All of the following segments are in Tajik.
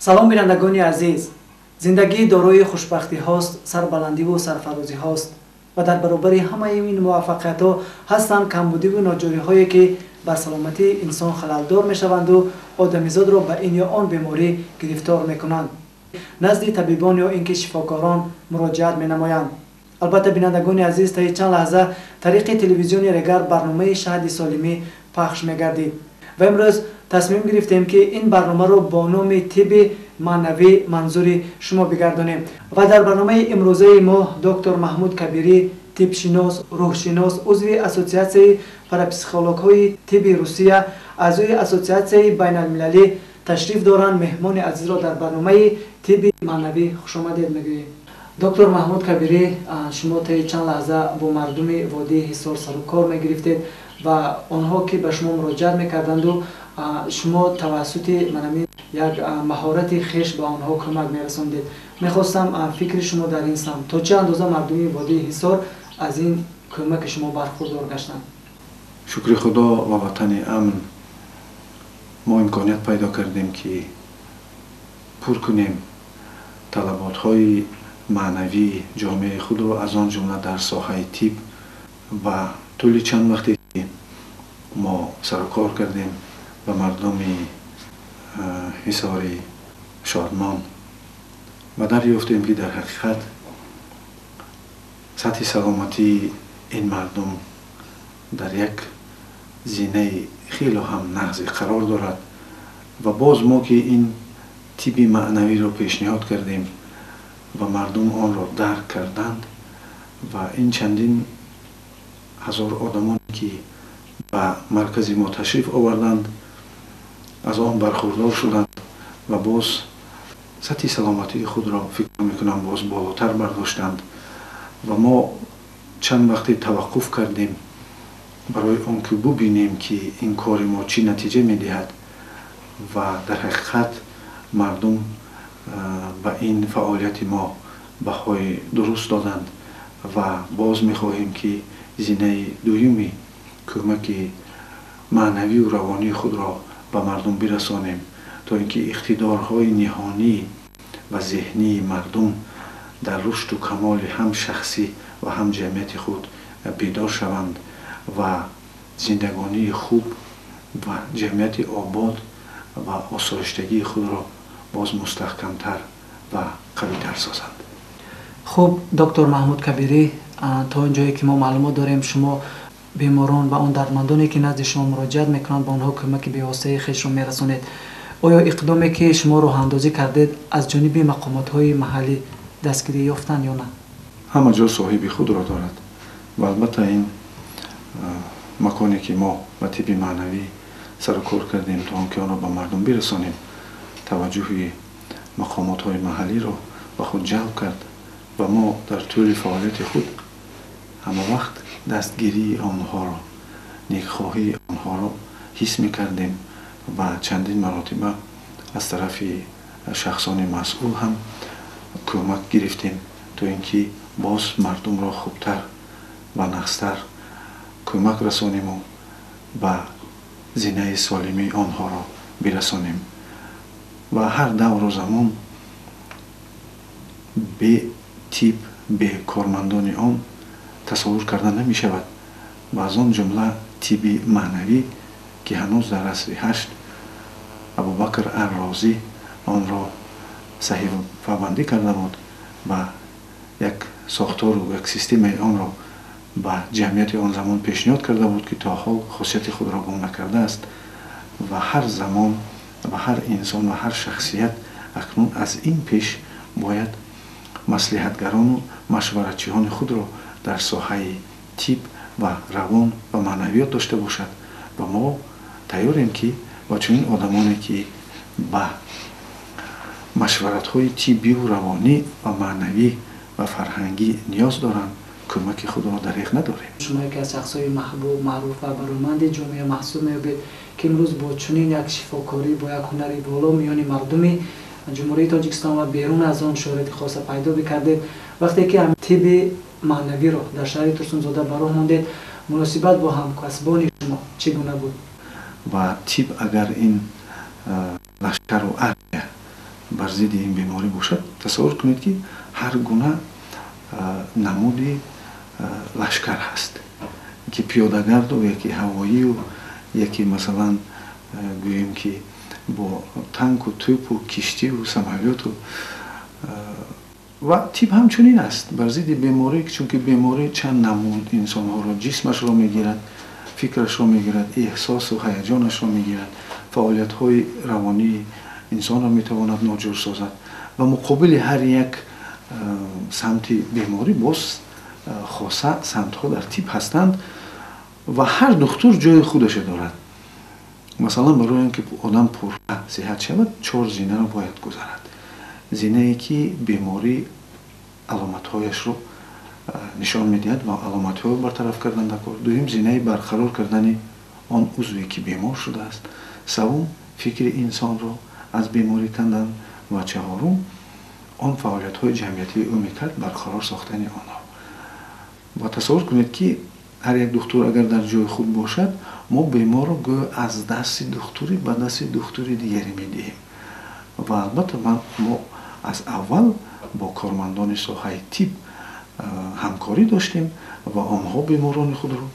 Салом, бинандагони азиз. Зиндагӣ дорои хушбахтиҳост, сарбаландиву сарфарозиҳост ва дар баробари ҳамаи ин муваффақиятҳо ҳастанд камбудиву ноҷориҳое, ки бар саломатии инсон халалдор мешаванду одамизодро ба ин ё он беморӣ гирифтор мекунанд, назди табибон ё ин ки шифокорон муроҷиат менамоянд. Албатта, бинандагони азиз, таи чанд лаҳза тариқи телевизиони Регар барномаи «Шаҳди солимӣ» пахш мегардид ва имрӯз тасмим гирифтем, ки ин барномаро бо номи тибби маънавӣ манзури шумо бигардонем. Ва дар барномаи имрӯзаи мо доктор Маҳмуд Кабирӣ, тибшинос, рӯҳшинос, узви Ассотсиатсияи парапсихологҳои тибби Русия, аъзои Ассотсиатсияи байналмилалӣ ташриф доранд. Меҳмони азизро дар барномаи тибби маънавӣ хушомадед мегӯем. Доктор Маҳмуд Кабирӣ, шумо таи чанд лаҳза бо мардуми водии Ҳисор сарукор мегирифтед ва онҳо ки ба шумо муроҷиат мекарданду, шумо тавассути манамин як маҳорати хеш ба онҳо кӯмак мерасондед. Мехостам фикри шумо дар ин самт: то чӣ андоза мардуми водии Ҳисор аз ин кӯмаки шумо бархурдор гаштанд? Шукри Худо ва ватани амн, мо имконият пайдо кардем, ки пур кунем талаботҳои маънавии ҷомеаи худро, аз он ҷумла дар соҳаи тиб. Ва тӯли чанд вақте ки мо сарукор кардем ба мардуми Ҳисори Шодмон ва дарёфтем, ки дар ҳақиқат сатҳи саломатии ин мардум дар як зинаи хело ҳам нағзе қарор дорад. Ва боз мо ки ин тибби маънавиро пешниҳод кардем ва мардум онро дарк карданд, ва ин чандин ҳазор одамоне ки ба маркази мо ташриф оварданд, аз он бархурдор шуданд ва боз сатҳи саломатии худро, фикр мекунам, боз болотар бардоштанд. Ва мо чанд вақте таваққуф кардем барои он ки бубинем, ки ин кори мо чӣ натиҷа медиҳад. Ва дар ҳақиқат мардум ба ин фаъолияти мо баҳои дуруст доданд ва боз мехоҳем, ки зинаи дуюми кӯмаки маънавию равонии худро ба мардум бирасонем, то ин ки иқтидорҳои ниҳонӣ ва зеҳнии мардум дар рушду камоли ҳам шахсӣ ва ҳам ҷамъияти худ бедор шаванд ва зиндагонии хуб ва ҷамъияти обод ва осоиштагии худро боз мустаҳкамтар ва қавитар созанд. Хуб, доктор Маҳмуд Кабирӣ, то он ҷое ки мо маълумот дорем, шумо беморон ва он дардмандоне ки назди шумо муроҷиат мекунанд, ба онҳо кӯмаки бевоситаи хешро мерасонед. Оё иқдоме ки шумо роҳандозӣ кардед, аз ҷониби мақомотҳои маҳаллӣ дастгирӣ ёфтанд ё на? Ҳама ҷо соҳиби худро дорад ва албатта ин маконе ки мо ба тибби маънавӣ сарукор кардем, то он ки онро ба мардум бирасонем, таваҷҷӯҳи мақомотҳои маҳаллиро ба худ ҷалб кард. Ва мо дар тӯли фаъолияти худ ҳама вақт дастгирии онҳоро, некхоҳии онҳоро ҳис мекардем ва чандин маротиба аз тарафи шахсони масъул ҳам кӯмак гирифтем, то ин ки боз мардумро хубтар ва нағзтар кӯмак расониму ба зинаи солимии онҳоро бирасонем. Ва ҳар давру замон бе тиб, бе кормандони он тасаввур карда намешавад ва аз он ҷумла тибби маънавӣ, ки ҳанӯз дар асри ҳашт Абубакр Аррозӣ онро саҳифабандӣ карда буд ва як сохтору як системаи онро ба ҷамъияти он замон пешниҳод карда буд, ки то ҳол хосияти худро гум накардааст. Ва ҳар замон ва ҳар инсон ва ҳар шахсият акнун аз ин пеш бояд маслиҳатгарону машваратчиҳони худро дар соҳаи тиб ва равон ва маънавиёт дошта бошад. Ва мо тайёрем, ки ба чунин одамоне, ки ба машваратҳои тиббиву равонӣ ва маънавӣ ва фарҳангӣ ниёз доранд, кӯмаки худро дареғ надорем. Шумо яке аз шахсҳои маҳбуб, маъруф ва бароманди ҷомеа маҳсуб меёбед, ки имрӯз бо чунин як шифокорӣ, бо як ҳунари боло миёни мардуми Ҷумҳурии Тоҷикистон ва берун аз он шӯҳрати хоса пайдо бикардед. Вақте ки тибби маънавиро дар шаҳри Турсунзода ба роҳ мондед, муносибат бо ҳамкасбони шумо чӣ гуна буд? Ва тиб агар ин лашкару армия бар зидди ин беморӣ бошад, тасаввур кунед, ки ҳар гуна намуди лашкар ҳаст, ки пиёдагарду, яке ҳавоию, яке, масалан, гӯем, ки бо танку, тӯпу, киштиву самолёту. Ва тиб ҳамчунин аст бар зидди беморӣ, чунки беморӣ чанд намуд инсонҳоро, ҷисмашро мегирад, фикрашро мегирад, эҳсосу ҳаяҷонашро мегирад, фаъолиятҳои равонии инсонро метавонад ноҷур созад. Ва муқобили ҳар як самти беморӣ боз хоса самтҳо дар тиб ҳастанд ва ҳар духтур ҷои худаша дорад. Масалан, барои он ки одам пурра сиҳат шавад, чор зинаро бояд гузарад. Зинае ки беморӣ аломатҳояшро нишон медиҳад ва аломатҳоро бартараф кардан дар кор. Дуюм, зинаи барқарор кардани он узве, ки бемор шудааст. Севум, фикри инсонро аз беморӣ кандан. Ва чаҳорум, он фаъолиятҳои ҷамъиятии ӯ мекард, барқарор сохтани онҳо. Ва тасаввур кунед, ки ҳар як духтур агар дар ҷои худ бошад, мо беморро гӯё аз дасти духтуре ба дасти духтури дигаре медиҳем. Ва албатта, мо аз аввал бо кормандони соҳаи тиб ҳамкорӣ доштем ва онҳо беморони худро,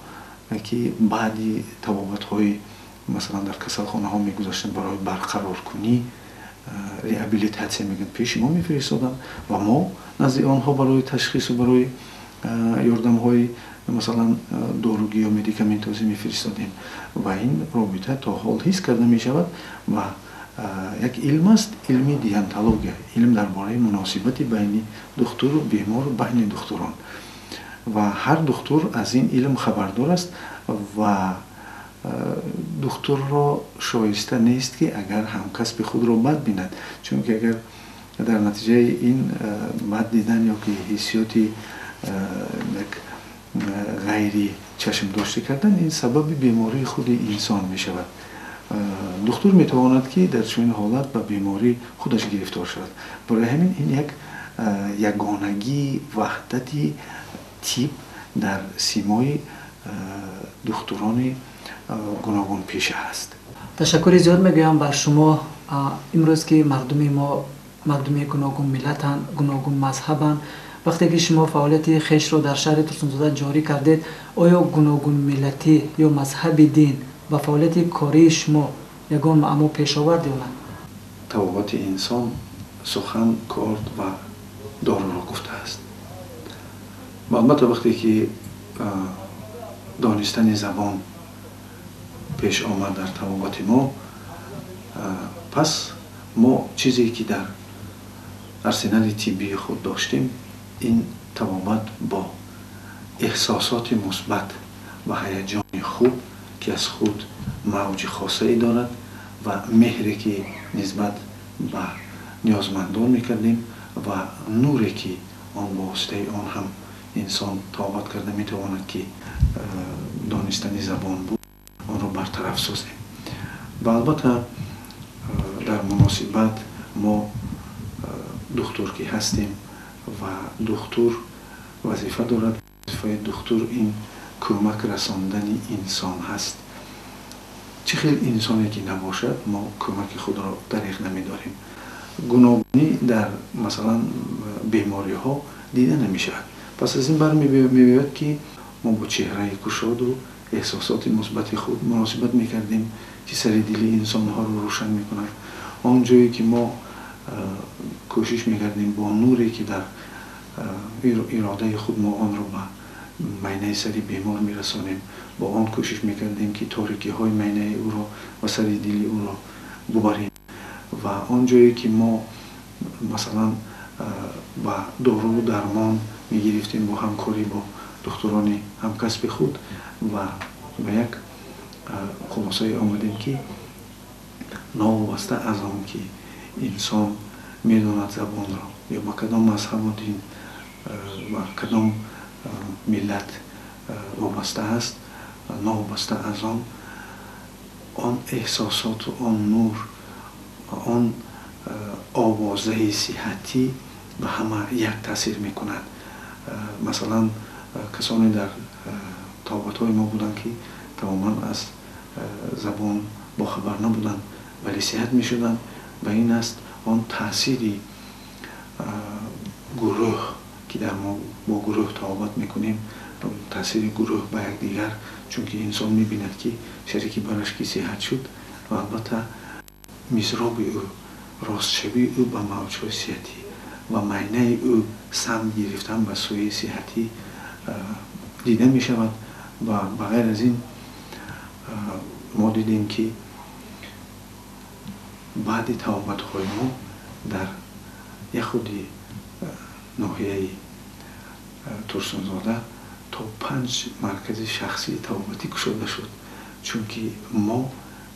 ки баъди табобатҳои, масалан, дар касалхонаҳо мегузаштанд, барои барқароркунӣ, реабилитатсия мегӯянд, пеши мо мефиристоданд ва мо назди онҳо барои ташхису барои ёрдамҳои, масалан, доругӣ ё медикаментозӣ мефиристодем. Ва ин робита то ҳол ҳис карда мешавад ва як илм аст, илми деонтология, илм дар бораи муносибати байни духтуру бемору байни духтурон. Ва ҳар духтур аз ин илм хабардор аст ва духтурро шоиста нест, ки агар ҳамкасби худро бад бинад, чунки агар дар натиҷаи ин бад дидан ё ки ҳиссиёти як ғайри чашмдоштӣ кардан, ин сабаби бемории худи инсон мешавад. Духтур метавонад, ки дар чунин ҳолат ба беморӣ худаш гирифтор шавад. Барои ҳамин ин як ягонагии ваҳдати тиб дар симои духтурони гуногунпеша ҳаст. Ташаккури зиёд мегӯям бар шумо. Имрӯз ки мардуми мо мардуми гуногун миллатанд, гуногун мазҳабанд, вақте ки шумо фаъолияти хешро дар шаҳри Турсунзода ҷорӣ кардед, оё гуногунмиллатӣ ё мазҳаби дин ба фаъолияти кории шумо ягон маъмо пеш овард ё на? Табобати инсон сухан, корд ва доруро гуфтааст. Ва албатта, вақте ки донистани забон пеш омад дар табобати мо, пас мо чизе ки дар арсенали тиббии худ доштем, ин табобат бо эҳсосоти мусбат ва ҳаяҷони хуб, ки аз худ мавҷи хосае дорад, ва меҳре ки нисбат ба ниёзмандон мекардем ва нуре ки он бо воситаи он ҳам инсон табобат карда метавонад, ки донистани забон буд, онро бартараф созем. Ва албатта, дар муносибат мо духтур ки ҳастем ва духтур вазифа дорад, вазифаи духтур ин кӯмак расондани инсон ҳаст. Чӣ хел инсоне ки набошад, мо кӯмаки худро дареғ намедорем. Гуногунӣ дар, масалан, бемориҳо дида намешавад. Пас аз ин бармебиёяд, ки мо бо чеҳраи кушоду эҳсосоти мусбати худ муносибат мекардем, ки сари дили инсонҳоро рӯшан мекунад. Он ҷое ки мо кӯшиш мекардем бо нуре, ки дар иродаи худ мо онро ба майнаи сари бемор мерасонем, бо он кӯшиш мекардем, ки торикиҳои майнаи ӯро ва сари дили ӯро бубарем. Ва он ҷое ки мо, масалан, ба доруву дармон мегирифтем бо ҳамкорӣ бо духтурони ҳамкасби худ ва ба як хулосае омадем, ки новобаста аз он ки инсон медонад забонро ё ба кадом мазҳабу дин ва кадом миллат вобаста аст, новобаста аз он, он эҳсосоту он нур ва он овозаи сиҳатӣ ба ҳама як таъсир мекунад. Масалан, касоне дар табобатҳои мо буданд, ки тамоман аз забон бохабар набуданд, вале сиҳат мешуданд. Ва ин аст Он таъсири гурӯҳ, ки дар мо бо гурӯҳ табобат мекунем, таъсири гурӯҳ ба якдигар, чунки инсон мебинад, ки шарики бараш ки сиҳат шуд, ва албатта мизроби ӯ, ростшавии ӯ ба мавҷҳои сиҳатӣ ва майнаи ӯ самт гирифтан ба сӯи сиҳатӣ дида мешавад. Ва ба ғайр аз ин мо дидем, ки баъди табобатҳои мо дар як худи ноҳияи Турсунзода то 5 маркази шахсии табобатӣ кушода шуд, чунки мо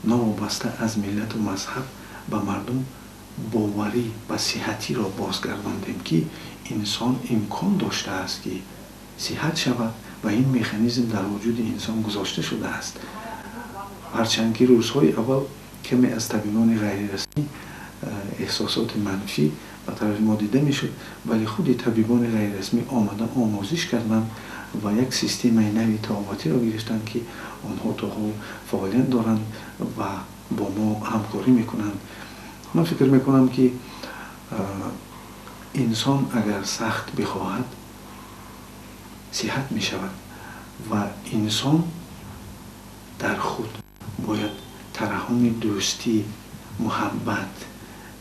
новобаста аз миллату мазҳаб ба мардум боварӣ ба сиҳатиро бозгардондем, ки инсон имкон доштааст, ки сиҳат шавад ва ин механизм дар вуҷуди инсон гузошта шудааст. Ҳарчанд ки рӯзҳои аввал каме аз табибони ғайрирасмӣ эҳсосоти манфӣ ба тарафи мо дида мешуд, вале худи табибони ғайрирасмӣ омада омӯзиш карданд ва як системаи нави табобатиро гирифтанд, ки онҳо то ҳол фаъолият доранд ва бо мо ҳамкорӣ мекунанд. Ман фикр мекунам, ки инсон агар сахт бихоҳад, сиҳат мешавад ва инсон дар худ бояд тараҳҳуми дӯстӣ, муҳаббат,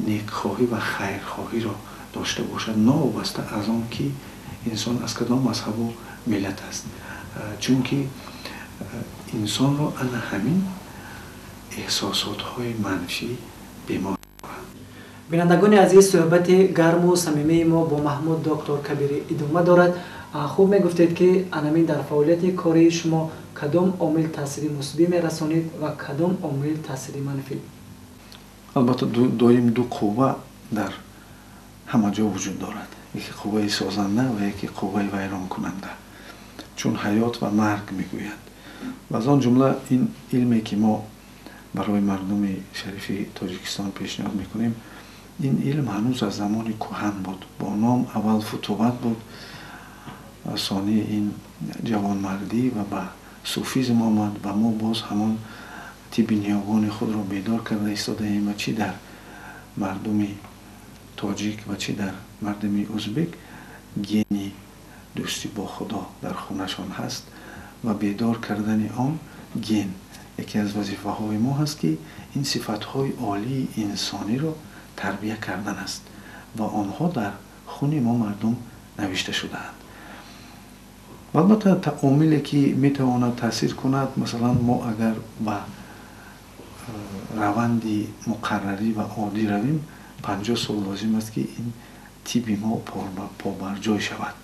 некхоҳӣ ва хайрхоҳиро дошта бошад, новобаста аз он ки инсон аз кадом мазҳабу миллат аст, чунки инсонро ана ҳамин эҳсосотҳои манфӣ бемор. Бинандагони азиз, суҳбати гарму самимии мо бо Маҳмуд доктор Кабирӣ идома дорад. Хуб, мегуфтед, ки анамин дар фаъолияти кории шумо кадом омил таъсири мусбӣ мерасонид ва кадом омил таъсири манфӣ? Албатта, доим ду қувва дар ҳама ҷо вуҷуд дорад: яке қувваи созанда ва яке қувваи вайронкунанда, чун ҳаёт ва марг мегӯянд. Ва аз он ҷумла ин илме, ки мо барои мардуми шарифи Тоҷикистон пешниҳод мекунем, ин илм ҳанӯз аз замони кӯҳан буд, бо ном аввал футуват буд, сонии ин ҷавонмардӣ ва ба суфизм омад ва мо боз ҳамон тибби ниёгони худро бедор карда истодаем. Ва чӣ дар мардуми тоҷик ва чӣ дар мардуми узбек гени дӯстӣ бо Худо дар хунашон ҳаст ва бедор кардани он ген яке аз вазифаҳои мо ҳаст, ки ин сифатҳои олии инсониро тарбия кардан аст ва онҳо дар хуни мо мардум навишта шудаанд. Ва албатта омиле, ки метавонад таъсир кунад, масалан, мо агар ба раванди муқаррарӣ ва оддӣ равем, 50 сол лозим аст, ки ин тибби мо побарҷой шавад.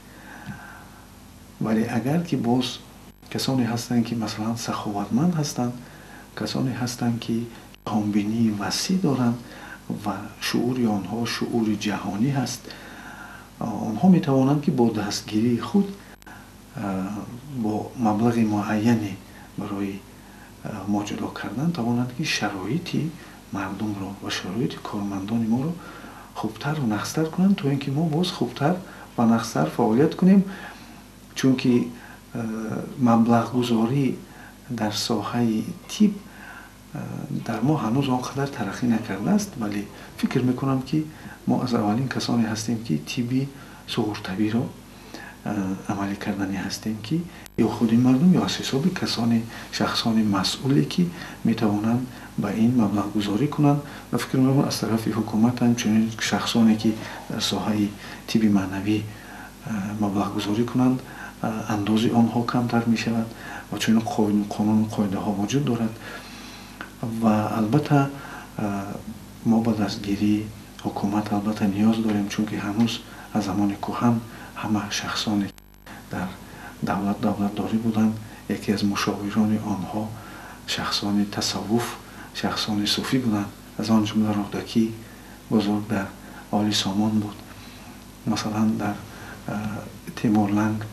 Вале агар ки боз касоне ҳастанд, ки масалан саховатманд ҳастанд, касоне ҳастанд, ки ҷаҳонбинии васеъ доранд ва шуури онҳо шуури ҷаҳонӣ ҳаст, онҳо метавонанд, ки бо дастгирии худ, бо маблағи муайяне барои мо ҷудо кардан, тавонанд, ки шароити мардумро ва шароити кормандони моро хубтару нағзтар кунанд, то ин ки мо боз хубтар ва нағзтар фаъолият кунем, чунки маблағгузорӣ дар соҳаи тиб дар мо ҳанӯз он қадар тараққӣ накардааст. Вале фикр мекунам, ки мо аз аввалин касоне ҳастем, ки тибби суғуртавиро амалӣ кардани ҳастем, ки ё худи мардум, ё аз ҳисоби касони шахсони масъуле, ки метавонанд ба ин маблағгузорӣ кунанд. Ва фикр мекунам, аз тарафи ҳукумат ҳам чунин шахсоне, ки дар соҳаи тибби маънавӣ маблағгузорӣ кунанд, андози онҳо камтар мешавад ва чунин қонуну қоидаҳо вуҷуд дорад. Ва албатта мо ба дастгирии ҳукумат албатта ниёз дорем, чунки ҳанӯз аз замони кӯҳан ҳама шахсоне дар давлат давлатдорӣ буданд, яке аз мушовирони онҳо шахсони тасаввуф, шахсони суфӣ буданд. Аз он ҷумла Рӯдакӣ бузург дар Оли Сомон буд, масалан, дар Темурланг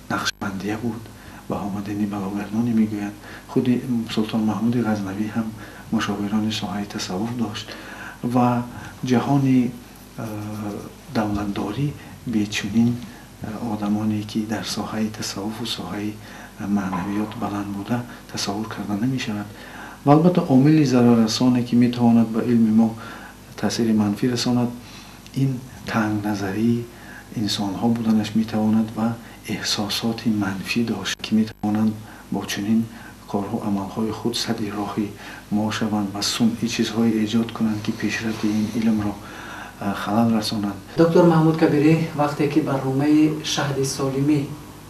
Нақшбандия буд, Баҳомадини Балогардонӣ мегӯянд. Худи Султон Маҳмуди Ғазнавӣ ҳам мушовирони соҳаи тасаввуф дошт ва ҷаҳони давлатдорӣ бечунин одамоне, ки дар соҳаи тасаввуфу соҳаи маънавиёт баланд буда, тасаввур карда намешавад. Ва албатта омили зараррасоне, ки метавонад ба илми мо таъсири манфӣ расонад, ин тангназарии инсонҳо буданаш метавонад ва эҳсосоти манфӣ дошт, ки метавонанд бо чунин корҳо амалҳои худ сади роҳи мо шаванд ва сунъи чизҳое эҷод кунанд, ки пешрафти ин илмро халал расонанд. Доктор Маҳмуд Кабирӣ, вақте ки барномаи шаҳди солимӣ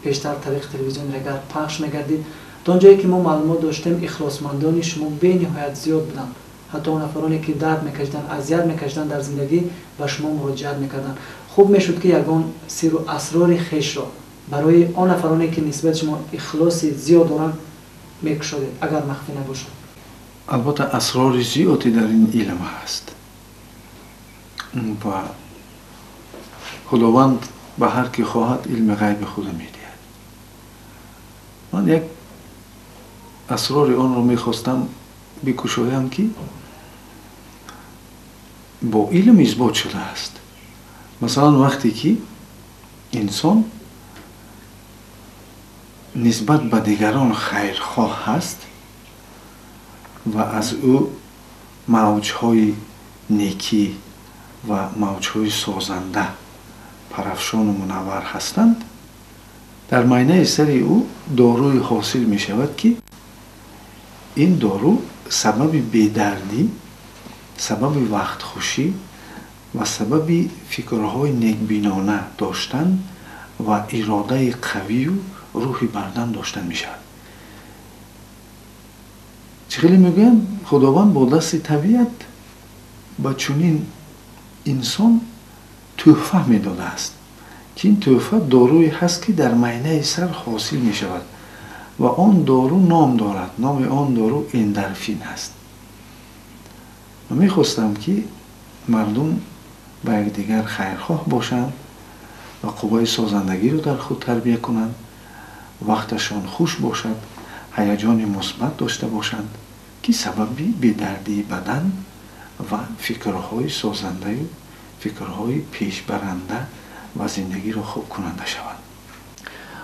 пештар тариқи телевизиони Регар пахш мегардид, то он ҷое ки мо маълумот доштем, ихлосмандони шумо бениҳоят зиёд буданд. Ҳатто он нафароне ки дард мекашиданд, азият мекашиданд дар зиндагӣ, ба шумо муроҷиат мекарданд. Хуб мешуд, ки ягон сиру асрори хешро барои он нафароне ки нисбати шумо ихлоси зиёд доранд мекушодед, агар махфӣ набошад. Албатта, асрори зиёде дар ин илм ҳаст ва Худованд ба ҳар ки хоҳад илми ғайби худро медиҳад. Ман як асрори онро мехостам бикушоям, ки бо илм исбот шудааст. Масалан, вақте ки инсон нисбат ба дигарон хайрхоҳ ҳаст ва аз ӯ мавҷҳои некӣ ва мавҷҳои созанда парафшону мунаввар ҳастанд, дар майнаи сари ӯ доруи ҳосил мешавад, ки ин дору сабаби бедардӣ, сабаби вақтхушӣ ва сабаби фикрҳои некбинона доштан ва иродаи қавию рӯҳи бардам доштан мешавад. Чӣ хеле мегӯянд, Худованд бо дасти табиат ба чунин инсон тӯҳфа медодааст, ки ин тӯҳфа доруе ҳаст, ки дар майнаи сар ҳосил мешавад ва он дору ном дорад. Номи он дору эндорфин аст. Ман мехостам, ки мардум ба якдигар хайрхоҳ бошанд ва қувваи созандагиро дар худ тарбия кунанд, вақташон хуш бошад, ҳаяҷони мусбат дошта бошанд, ки сабаби бедардии бадан ва фикрҳои созандаю фикрҳои пешбаранда ва зиндагиро хубкунанда шаванд.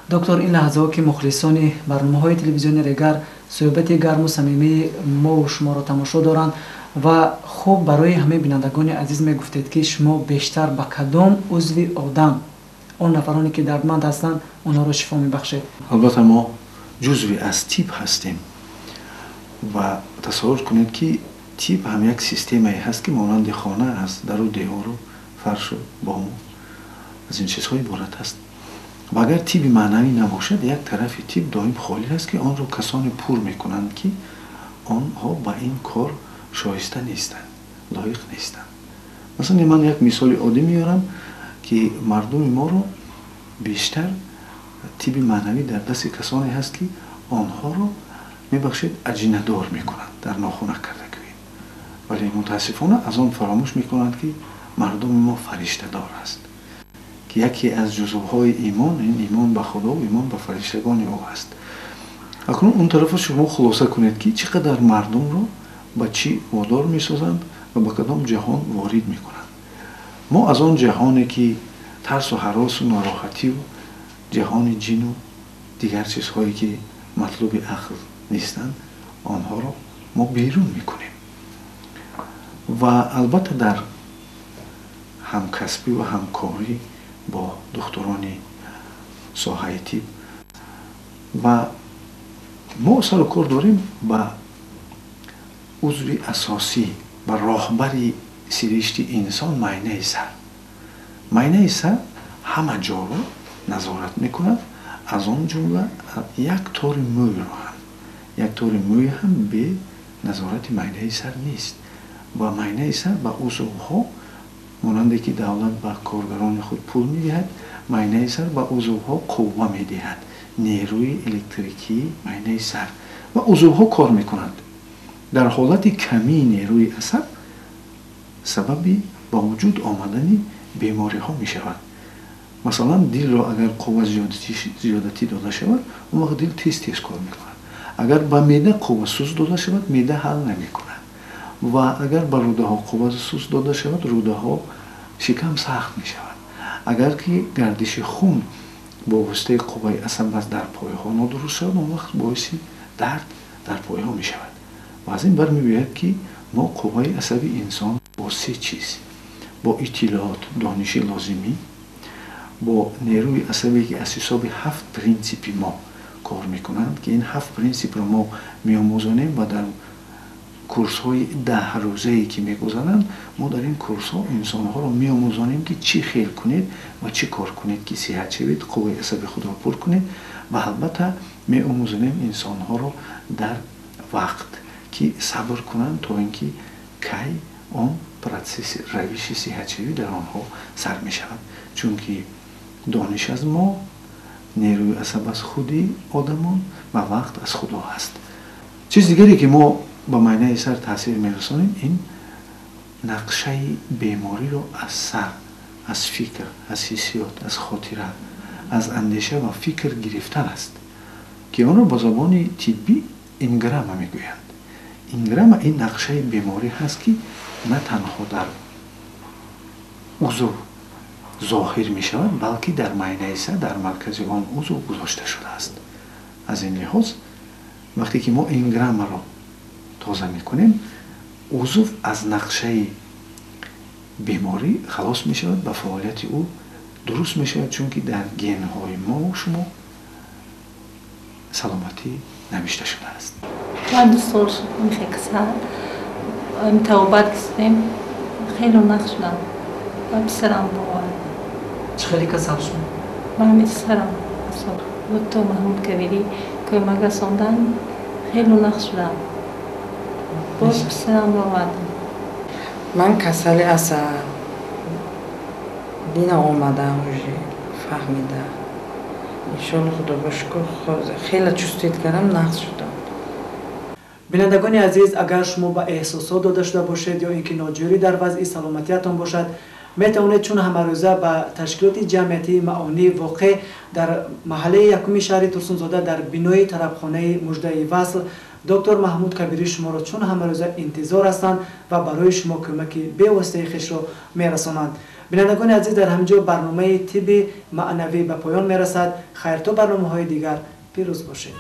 Доктор, ин лаҳзаҳо ки мухлисони барномаҳои телевизиони Регар суҳбати гарму самимии мову шуморо тамошо доранд ва хуб барои ҳамаи бинандагони азиз мегуфтед, ки шумо бештар ба кадом узви одам, он нафароне ки дардманд ҳастанд, онҳоро шифо мебахшед? Албатта, мо ҷузви аз тиб ҳастем ва тасаввур кунед, ки тиб ҳам як системае ҳаст, ки монанди хона аз дару девору фаршу бому аз ин чизҳо иборат аст. Ва агар тиби маънавӣ набошад, як тарафи тиб доим холӣ аст, ки онро касоне пур мекунанд, ки онҳо ба ин кор шоиста нестанд, лоиқ нестанд. Масалан, ман як мисоли оддӣ меорам, ки мардуми моро бештар тиби маънавӣ дар дасти касоне ҳаст, ки онҳоро, мебахшед, аҷинадор мекунанд, дар нохунак карда гӯем. Вале мутаассифона аз он фаромӯш мекунанд, ки мардуми мо фариштадор аст, ки яке аз ҷузвҳои имон ин имон ба Худо, имон ба фариштагони ӯ аст. Акнун он тарафа шумо хулоса кунед, ки чӣ қадар мардумро ба чӣ водор месозанд ва ба кадом ҷаҳон ворид мекунанд. Мо аз он ҷаҳоне, ки тарсу ҳаросу нороҳатию ҷаҳони ҷину дигар чизҳое, ки матлуби ақл нестанд, онҳоро мо берун мекунем ва албатта дар ҳамкасбӣ ва ҳамкорӣ бо духтурони соҳаи тиб ва мо сару кор дорем ба узви асосӣ, ба роҳбари сиришти инсон, майнаи сар. Майнаи сар ҳама ҷоро назорат мекунад, аз он ҷумла як тори мӯйро ҳам. Як тори мӯй ҳам бе назорати майнаи сар нест ва майнаи сар ба узвҳо, монанде ки давлат ба коргарони худ пул медиҳад, майнаи сар ба узвҳо қувва медиҳад, нерӯи электрикии майнаи сар, ва узвҳо кор мекунанд. Дар ҳолати камии нерӯи асаб сабаби ба вуҷуд омадани бемориҳо мешавад. Масалан, дилро агар қувва зиёдатӣ дода шавад, он вақт дил тез тез кор мекунад. Агар ба меъда қувва суст дода шавад, меъда ҳал намекунад. Ва агар ба рӯдаҳо қувва суст дода шавад, рӯдаҳо, шикам сахт мешавад. Агар ки гардиши хун бо воситаи қувваи асаб аст дар пойҳо нодуруст шавад, он вақт боиси дард дар пойҳо мешавад. Ва аз ин бармебиёяд, ки мо қувваи асаби инсон бо се чиз: бо иттилоот, дониши лозимӣ, бо нерӯи асабе, ки аз ҳисоби ҳафт принсипи мо кор мекунанд, ки ин ҳафт принсипро мо меомӯзонем ва дар курсҳои 10 рӯзае, ки мегузаранд, мо дар ин курсҳо инсонҳоро меомӯзонем, ки чӣ хел кунед ва чӣ кор кунед, ки сиҳат шавед, қувваи асаби худро пур кунед. Ва албатта меомӯзонем инсонҳоро дар вақт, ки сабр кунанд, то ин ки кай он процесси равиши сиҳатшавӣ дар онҳо сар мешавад, чунки дониш аз мо, нерӯи асаб аз худи одамон ва вақт аз Худо ҳаст. Чиз дигаре, ки мо ба майнаи сар таъсир мерасонем, ин нақшаи бемориро аз сар, аз фикр, аз ҳиссиёт, аз хотира, аз андеша ва фикр гирифтан аст, ки онро бо забони тиббӣ энграмма мегӯянд. Энграмма ин нақшаи беморӣ ҳаст, ки на танҳо дар узв зоҳир мешавад, балки дар майнаи сар, дар маркази он узв гузошта шудааст. Аз ин лиҳоз, вақте ки мо энграммаро тоза мекунем, узв аз нақшаи беморӣ халос мешавад ва фаъолияти ӯ дуруст мешавад, чунки дар генҳои мову шумо саломатӣ навишта шудааст. Ман 2 сол шуд мехекса табобат кистем, хеле нағз шудам ва писарам бовар. Чӣ хеле касал шуд? Ба ҳамин сарам. Доктор Маҳмуд Кабирӣ кӯмак расондан, хеле нағз шудам, боз писарамро овардам. Ман касали асаб дина омадам, уже фаҳмида, иншолло, Худо ба шукр, хеле чувствовать кардам, нағз шудам. Бинандагони азиз, агар шумо ба эҳсосот дода шуда бошед ё ин ки ноҷӯрӣ дар вазъи саломатиятон бошад, метавонед чун ҳамарӯза ба ташкилоти ҷамъиятии Маонӣ, воқеъ дар маҳаллаи якуми шаҳри Турсунзода, дар бинои тарабхонаи Муждаи васл, доктор Маҳмуд Кабирӣ шуморо чун ҳамарӯза интизор ҳастанд ва барои шумо кӯмаки бевоситаи хешро мерасонанд. Бинандагони азиз, дар ҳамин ҷо барномаи тибби маънавӣ ба поён мерасад. Хайр, то барномаҳои дигар, пирӯз бошед.